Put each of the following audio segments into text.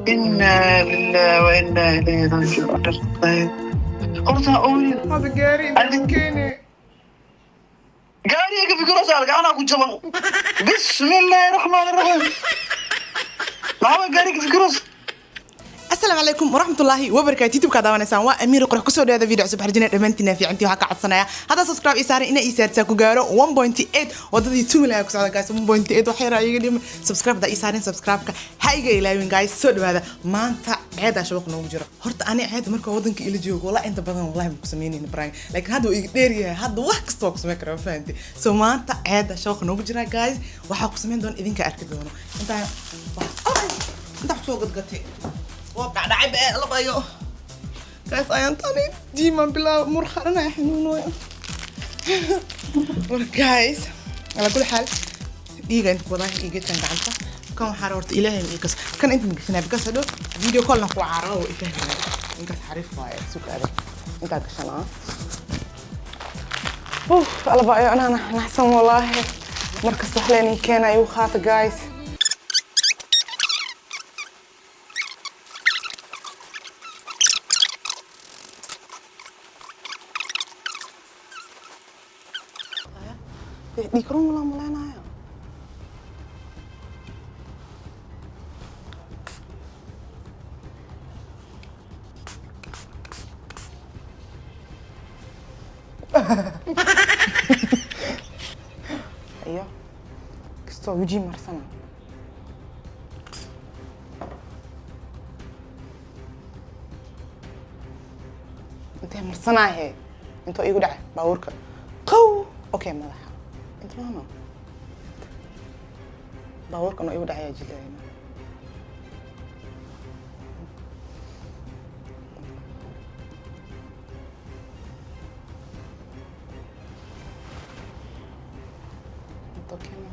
Inaa lillahi wa inaa ilayhi raajicuun. Horta ooyin. Hadda gaari inta keene. Gaariga ka fikiraysaa, gacanaa ku jaban. Bismillaahi raxmaani raxiim. Maxaa gaariga fikiraysa? Asalaamu calaykum waraxmatullaahi wabarakaatu. YouTube-ka daawanaysaan waa Amiir Qurux. Kusoo dhawaada video cusub. Harjina dhammaantiina fiicantii. Waxaa ka codsanaya haddaa subscribe ii saaran inaa ii saartaa ku gaaro 1.8. Wadadii 2 million ku socda, guys. 1.8 wax yar iga dhima. Subscribe haddaa ii saarin, subscribe-ka ha iga ilaawin, guys. Soo dhawaada. Maanta ceedaa shabaq noogu jiro. Horta ani ceeda marka wadanka ila joogo, walaa inta badan wallahi ma ku sameynayna prank, laakiin hadda wuu iga dheer yahay. Hadda wax kasta waa ku sameyn karaa, ma fahanti? So maanta ceeda shabaq noogu jira, guys. Waxaa ku sameyn doona idinka arki doono. Intaa intaa kusoo gadgatay waa dhacdhacay bee labayo, guys. Ayaan tani jiiman bilaab murqaranaya xanuunooyo. War guys, ala kulli xaal dhiiga inta ku wadaa iyo geedkan gacanta kan waxaa horta Ilaahay ma ikas kan inta ma gashanaya, because hadhow video callna ku caaro oo ifahmaya. Inkaas xariif waaye. Sugaada intaa gashanaa. Uf, alaba ayo anaa naxsan wallaahi. Markasta wax leen keena igu qaata, guys. Dhiig run walaa maleynayo. Iyo kastoo weji marsana. Intee marsanaahe? Intoo iigu dhacay baabuurka qow. Okay, madaxa inta maano baabuurkan oo igu dhacayaa jilayna. Inta keena.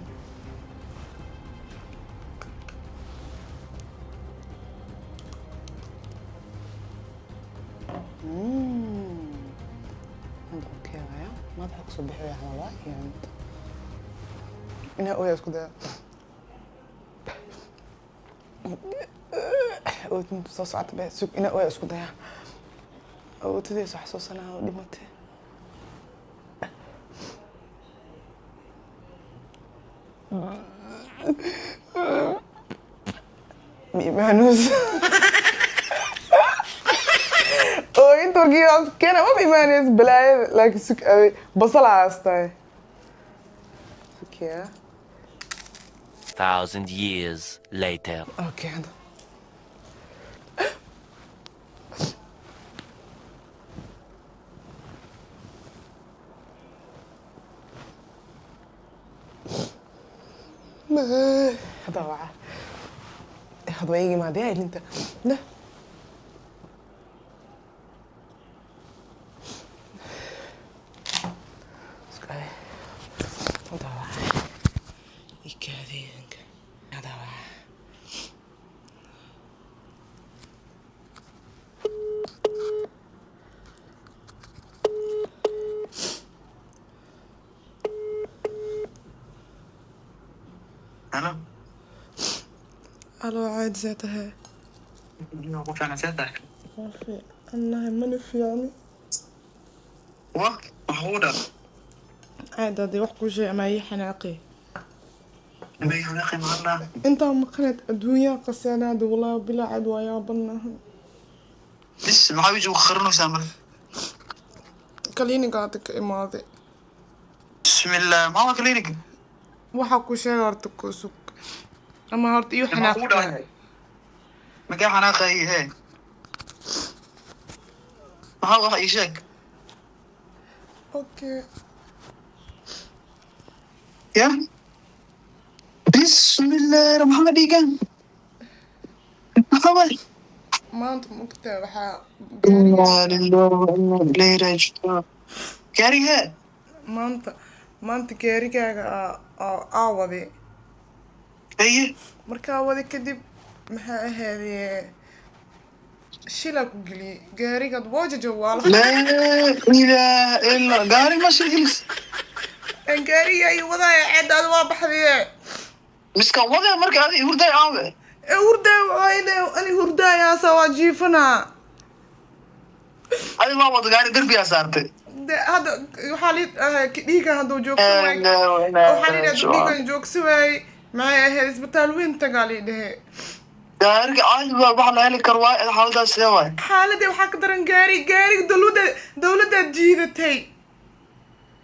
Hadda okay waaya. Madaxa kusoo bixi waya camal waa iyo inta inaa ooyaa isku daya. Ootinta soo socota be sug. Inaa ooyaa isku daya. Ootadaysa xasuusanaa oo dhimatay. Mi imaanus oo inta warkiibaas keena ma imaanays balaayada, laakiin sug aday basal haastaay sugyaa. Thousand years later. Okay, hadda hadda waca. Hadda waa iga imaadaya ilinta nah. Sug aday. Hadda waca ikaadeenka. Hadda waca. Halo. Alo, caadi, see tahay? Ku fiican, see tahay? Waa fiicannahay, mana fiicni. Wa maxaa kugu dhan? Caadi, haddii wax kuu sheeg ama ii xanaaqi. May xanaaqi maqalnaa. Intaa maqaneed adduunyaa qasanaada, walaahi bilaa cad waa yaabanahay. Bis, maxaa wejiga ku qarinaysaa marka? Kaliiniga hadda ka imaaday. Bismillah, maxaa waa clinic? Waxaa ku sheega horta ku sug ama horta iyo Maxaa kugu xanaaqi. dhacay? Makaa xanaaqay hee? Maxaa wax ii sheeg? Okay. Ya bismillah, maxaa dhiigan? Maxaa waay? Maanta mugtaa waxaa gaariga Inaa lillahi wa inaa ilayhi raajicuun. Gaariga hee? Maanta gaarigaaga aa waday. Haye. Markaa waday kadib, maxaa ahaydee, shilaa ku geliyey gaarigaad waajajo waa la. Laa ilaaha illa, gaari ma shilgilis? Aan gaariga iyo wadaaya ceedaada waa baxdaye. Miska wade marka adi hurday aawe? Ee, hurdaa waayne ani. Kaasa waa jiifanaa. Adi waa wada gaari, derbigaa saartay. De hadda waxaa lii dhiigan hadduu joogsan waay, waxaa lii dhahay dhiigan joogsi waay, maxay ahayd, isbitaal weyn tagaa lii dhehe. Gaariga caadi baa wax la heli karo waay, xaaladaas sidee waay? Xaaladii waxaa ka daran gaariga dowladdaad jiidatay.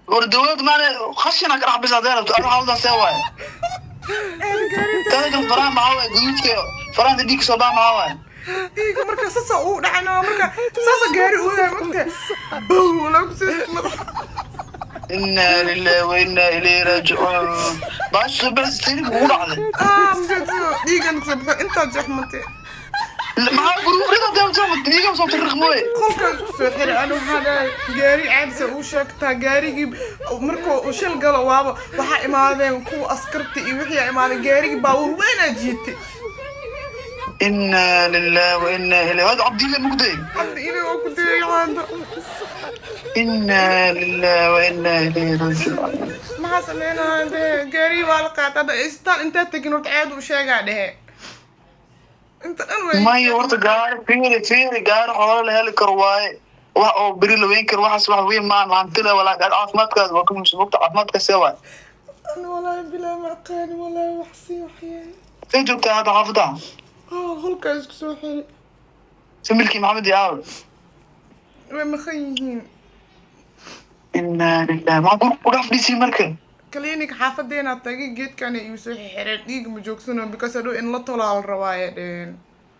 War dowlad maane, khashina ka dhex bisa hadday rabto. Adi xaaladaas sidee waay? Gaari. Taada kale, faraha maxaa waay? Guduudka faraha dhiig soo baa maxaa waay? Dhiiga marka sasa uu dhacayna, marka saasa gaari uu yahay, magta bow lagu sii madaxa. Inaa lillahi wa inaa ilayhi raajicuun. Baasha bas tiri kugu dhacday. Ah, mjeedo dhiigan kasoo baxo, intaa jeexmatay. Maxaa gurigurida dee dhiiga soo tirriqmooye? Qolkaas ku soo xiray. Anu waxaa dhahay gaari caadisa uu sheegtaa, gaarigii markuu uu shil galo waaba waxaa imaadeen kuwa askarta iyo wixii aa imaadeen, gaarigii baabuur weynaa jiitay. Inaa lillahi wa inaa ilayhi. Hada Cabdile mugday. Cabdi ili oo ku dayay caada. Inaa lillahi wa inaa ilayhi raajicuun. Maxaa sameynaa dee? Gaarigii waa la qaatay. Hadda isbitaal intaa tegin horta ceed uu sheegaa dhehe inta dhan way. Maya, horta gaari, fiiri fiiri, gaari xoolo la heli karo waaye, wax oo beri la weyn karo, waxaas wax weyn maan hantila walaa caafimaadkaas waa ka muhiimsan. Mogta, caafimaadka see waay? Ana walaahi bilaa ma aqaani, walaahi wax sii waxyaay. See joogtaa hadda xaafadda? Ah, holkaa isku soo xiray. Samilkii Maxamed iyo aawe? Way maqan yihiin. Inaa lillahi. Maxaa guri ku dhex fadhiisay marka? Clinic xaafadeena tagay, geedkana igu soo xireen. Dhiig ma joogsano because hadhow in la tolaa la rabaaye dheheen.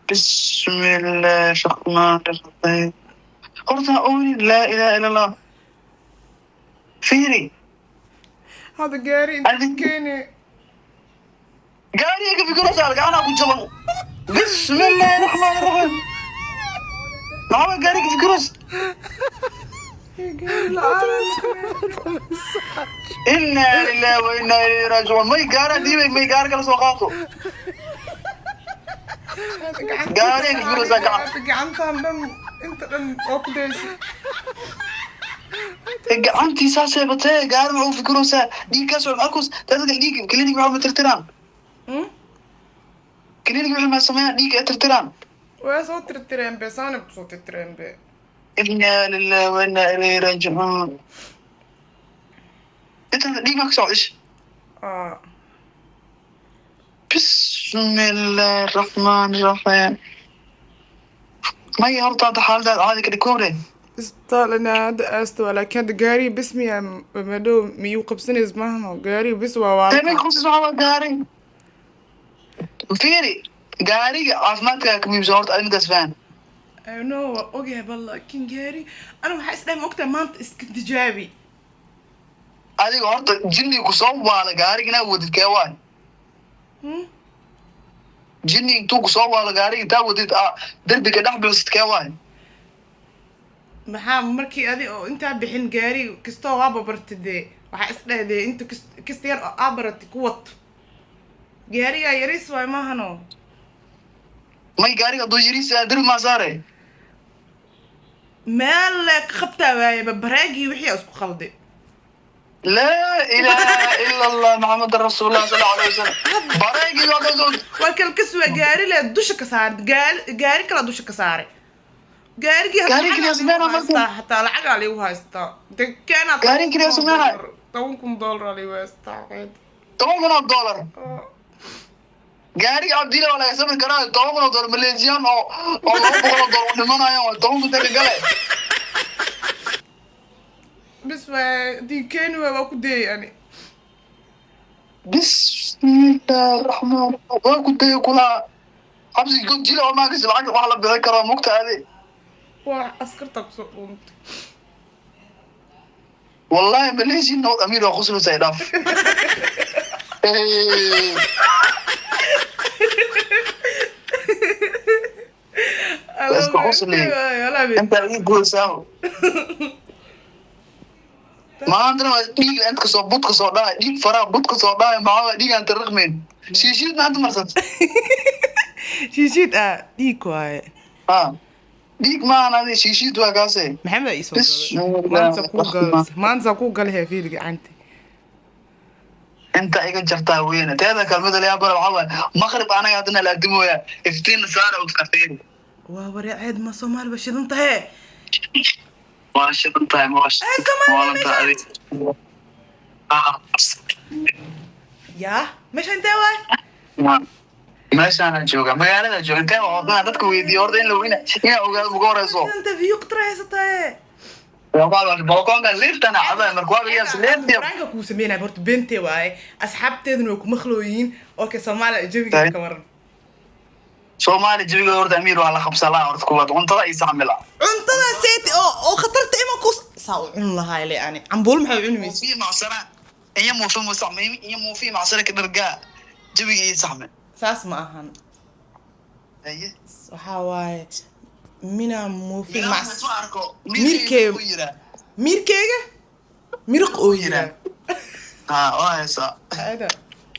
Bismillahi raxmaani raxiim. Horta oonin, laa ilaha ila Allah. Fiiri. Hadda gaari inta keene. Gaariga ka fikiraysaa, gacanaa ku jaban. Bismillahi raxmaani raxiim. Maxaa gaariga ka fikiraysa? Gaari la-aan. Inaa lillahi wa inaa ilayhi raajicuun. May gaara dhiibay, may gaari kala soo qaato. Gaariga ka fikiraysaa gacan. Gacantan dhan, inta dhan oo ku daysa. Gacantii saasay batee, gaari maxuu fikiraysaa? Dhiig kaa socda markus dadka dhiig clinic maxaa ma tirtiraan? Clinic wixii ma sameeyaan, dhiig ay tirtiraan? Waa soo tirtireen be, saana kusoo tirtireen be. Inaa lillahi wa inaa ilayhi raajicuun. Inta dhiig maa ka socda ish? Ah. Bismillahi raxmaani raxiim. Maya, horta hadda xaaladaad caadi ka dhig. Isbitaal inaa hadda aasto waa, laakiin hadda gaariga bis miyaa madhow miyuu qabsanays maahno, gaariga bis waa. Tani khusus waxaa waa gaari. Fiiri, gaariga caafimaadkaaga ka muhiimsan horta, arrintaas fahan. I know, waa ogahay bal, laakiin gaari ana waxaa isdhahay, ma ogtahay, maanta iska tijaabi. Adiga horta jinni ku soo waala gaariga inaa wadid kee waay? Hmm? Jinni intuu ku soo waalo gaariga intaa wadid aa derbiga dhex bixisid kee waay? Maxaa markii adi oo intaa bixin gaari kastoo waaba bartay dee, waxaa isdhahay dee inta kasta yar oo aa baratay ku wad gaarigaa yariis waay maahano. May, gaariga hadduu yariis yahay, derbi maa saare? Meel le ka qabtaa waayeba, bareegii wixii aa isku khalday. Laa ilaaha ila Allah, Maxamedan rasuulullah sal allahu alayhi wasalam. Bareegii waa kasoo Waa kalkas, waa gaari le dusha ka saaray, gaari kala dusha ka saaray gaarigii. Hadda Gaarigii lacagaa sameynaa liigu marka? haystaa, xataa lacagaa liigu haystaa de keenaa. Gaarigii kaliya sameynaa? $10,000 liigu haystaa qeyd. $10,000? Gaariga Cabdile waa laga samayn karaa $10,000. Maleesiyaan oo $200 u dhimanayaan waa 10,000 taga gale. Bis waa hadii keeni waa ku dayay ani. Bismillahi raxmaan, waa ku dayay kulaa xabsi god jila oo maakas lacag wax la bixin karo mugta adi. Waa askarta kusoo dhuuntay. Wallahi Malaysia nood amiir waa khuslusay dhaaf. Iska qosli. Intaa ii goysaa maantana waa dhiig inta kasoo bud kasoo dhahay, dhiig faraha bud kasoo dhahay. Maxaa waay dhiig aan tariqmayn? Shiishiid maanta marsat? Shiishiid ah, dhiig waaye. Ha, dhiig maahan adi, shiishiid waa kaase. Maxamed aa iisoo Bismillah. galay maanta, kuu gal maanta, kuu galay fiil gacanta. Inta iga jartaa weyne. Teeda kalmada layaa bara waxaa waaye maqrib anaga haddana la adimooya, iftiin saara ogtaa, fiiri. Waa wareeceed, ma Soomaali ba shidan tahe? Waa shidan tahay, ma waa Ay, Soomaali waalantaa adig. Yaa, meesha intee waay? Meeshaana jooga, magaalada jooga. Intee waa wadnaa dadka weydiiyo horta in la weyna inaa ogaado uga horeyso. Shidanta, view khatar haysataye. Balkoonka liiftana cabaa marka waa bigaas liiftiya. Prank-ka kuu sameynaya horta beentee waaye, asxaabteeduna way ku maqlooyiin. Okay, Soomaaliya jawiga ka waran? Soomaali jawiga horta, Amiir, waa la qabsalaa. Horta kuwaad cuntada iyo saxmila. Cuntada seeti oo khatarta ima ku saa u cun lahaa ile ani cambuul maxay u cuni weyse? Muufiya macsara iyo muufi musaxme iyo muufiya macsara ka dhargaa jawiga iyo saxme. Saas ma ahan. Haye. Waxaa waaye mina muufi macs ma arko. Mirkee- yiraa. Miirkeyga miriq oo yiraa. Ha, waa haysaa. Aada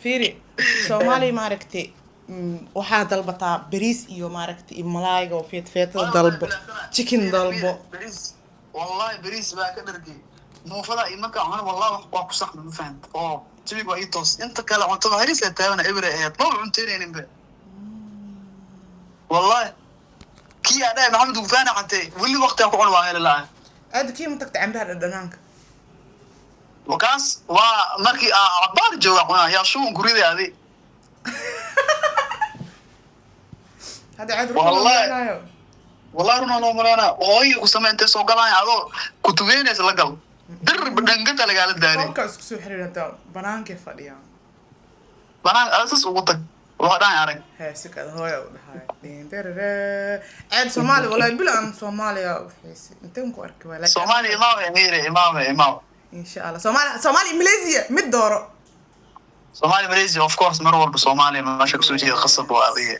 fiiri, Soomaaliya maaragtay, waxaa dalbataa bariis iyo maaragtay iyo malaayga oo feetfeetada dalbo, chicken dalbo. Bariis, wallahi bariis baa ka dhargay, muufada iyo markaa cuno, wallahi wax waa ku saxma, ma fahant? Oo jawiga waa ii toos. Inta kale cuntada haris ee taabana ebre ahayd, maba cunteynaynin be. Wallahi kii aa dhahay Maxamed Ufaana xatee weli waqti aan ku cun waa heli lahaa. Aada kii ma tagta cambaha dhadhanaanka? Wakaas waa markii aa cabaar jooga cunaa yaa shuban kuriday adi. Hadda caad. Wallahi. Ruuxayo. Wallahi runaa loo maleynaa hooyo ku samey intay soo galaan adoo kutugeynaysa la gal dir dhangata lagaala daaray. Qolka isku soo xiriir, hadda banaankay fadhiyaan. Banaan ada sas ugu tag, waa dhahay arag. Heesikada hooya u dhahay dhinderere ceed Soomaali, wallahi bil aan Soomaaliya u xiisay inteen ku arki waay laakiin- Soomaaliya imaame, Amiire, imaame, imaame. Insha Allah. Soomaaliya, Soomaaliya, Malaysia mid dooro. Soomaaliya, Malaysia, of course mar walba Soomaaliya meesha kasoo jeeda qasab waa adiga,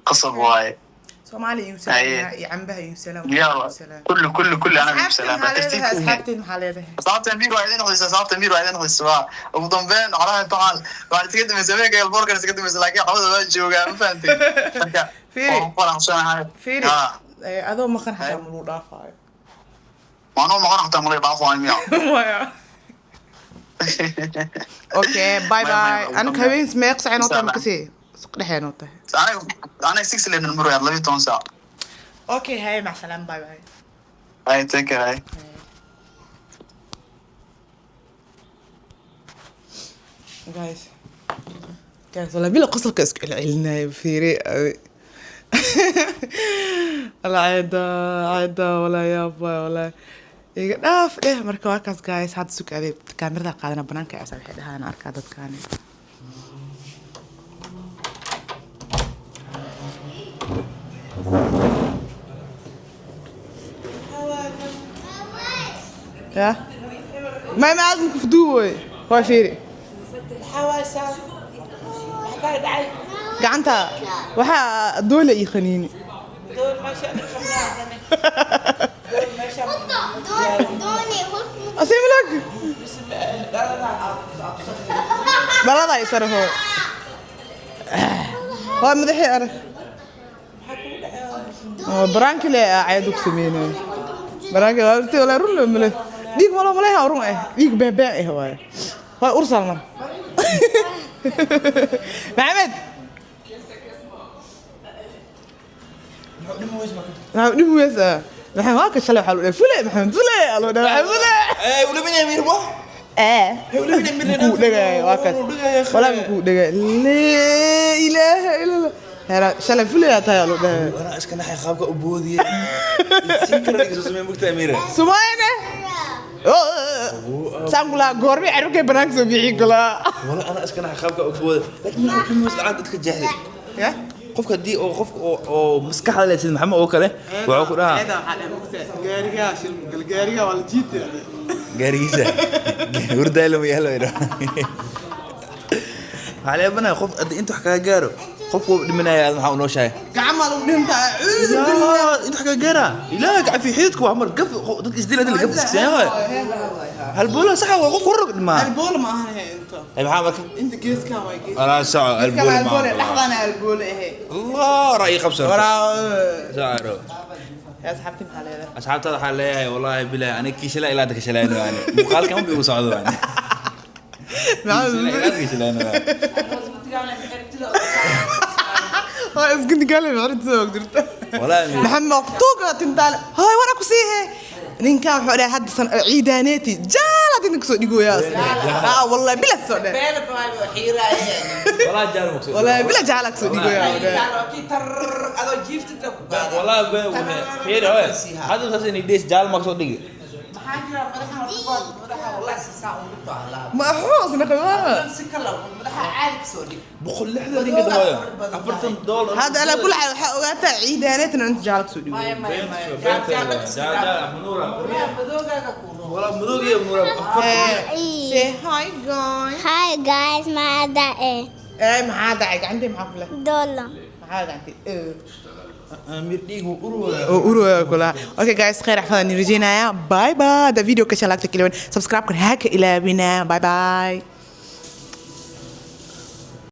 qasab waaye. Soomaaliya iyo salaam iyo cambaha iyo salaam. Diyaar waa. Salaam. Kullu kullu kullu ana asxaabteed salaam. maxaa leedahay? Tartiib. Asxaabteed maxaa leedahay? Asxaabta Amiir waa idin xusaysa, asxaabta Amiir waa idin xusaysa. Waa ugu dambeyn calaha tacaal waxaan iskaga dambaysa habeenka elboorkan iskaga dambaysa, laakiin cawada waa joogaa, ma fahantay? Marka Fiiri. waan ku faraxsanahay. Fiiri. Ha. Adoo maqan xataa ma lagu dhaafaayo. Maanuu maqan xataa malay dhaafaayo miya? Maya. Okay, bye. Maya, Bye. maya, ugu Aniga dambeyn. habeen meeq sacay noo tahay? Insha Allah. Makasii dhexee noo tahay? Aniga 6 lenan marwaad 12 saac. Okay, haye, mac salaam, bye bye. Hay, take care, hay. Guys, guys, والله بلا qosolka isku celcelinaayo. Fiiri alla ceeda ceeda, walaa yaaba, walaa iga dhaaf dheh. Marka waa kaas, guys. Hadda sug adeeg kaamirada qaadana, banaanka aasa waxay dhahaan arkaa dadkaani. Ya ma aad makufduuboy waa fiiri gacanta waxaa doole iyo khaniini. Asimilak balada isarafo waa madaxii arag baraankile ceed ku sameynay baraanki wala run loo male dhiig malo maleha run eh dhiig beebeen eh waaye waa ursal mar Maxamed maxaa dhib weysaa? Maxamed waa ka shalay waxaa loo dhahay fule, Maxamed fule aa loo dhahay, Maxamed fule. Ee kuu dhagaay waa kaas, walaa ma kuu dhagaay? Laa ilaaha illa Allah, hera shalay fule aa tahay aa loo dhahay. وانا اسكن حي خابك ابودي سكر اللي سمي مقتا اميره. Sumayne saan kulaa goormay carruurkay banaanka soo bixi kulaa. والله انا اسكن حي خابك ابودي لكن ما حد مسؤول عن dadka jahli. Ya. Qofka hadii oo qofka oo maskaxda leh sida Maxamed oo kale wuxuu ku dhahaa gaarigaa shil gaarigaa waa la jiitay. Gaarigiisa hurdaalo ma yaalo idhaa waxaa leebanaya qof hadii inta wax kaga gaaro qofku wuu dhimanaya aad maxaa u nooshahay? Gacmaa lagu dhintaa. Yaa, inta wax kaga gaara ilaahay gacan fi xididku waa mar gaf dadka isdila dil gaf iska yahay halboola sax waa qof warrog dhimaa. Alboole ma ahan he inta. Ay maxaa marka? Inta geeskan waa gees. أنا ساعة geeskan waa البول alboole ما dhexdaana alboole ahe. الله رأيي خمسة. Waraa. ساعة. Yaa asxaabti maxaa leedahay? أصحاب ترى حاليا والله بالله أنا كيشلا إلى عندك شلانو يعني مقال كم بيقول صعدوا يعني كيشلا إلى عندك شلانو Waa isku digaale maxaa soo jirta. Walaa Amiir. Maxamed maqtuuga tintaale hay wara ku siihe. Ninkan wuxuu dhahay hadda san ciidaaneeti jaala tinta kusoo dhigoyaa. Ah, wallahi bila soo dhahay. Walaa jaal maqsuud. Wallahi bila jaala kusoo dhigoyaa uu dhahay. Walaa been wune. Fiiri hooy. Hadda saas inay dhees jaal maqsuud dhigi. Ma xuus naqaa. 160 ringgit hooyo. $40. Hadda ala kul xaal waxaa ogaataa ciidaaneetina inta jaala kusoo dhigoyaa. Jaal manuura. Walaa madowga manuura. Say hi guys. Hi guys, my dad Ay, maxaa dhacay gacantii? Maxaa kule? Dollar. Maxaa gacantii? Amiir dhiig wuu urwaya. Oo urwaya kula. Okay guys, khayr xafadaan rajeynayaa. Bye bye. Da video ka shalaagta kiliwan. Subscribe kan ha ka ilaawina. Bye bye.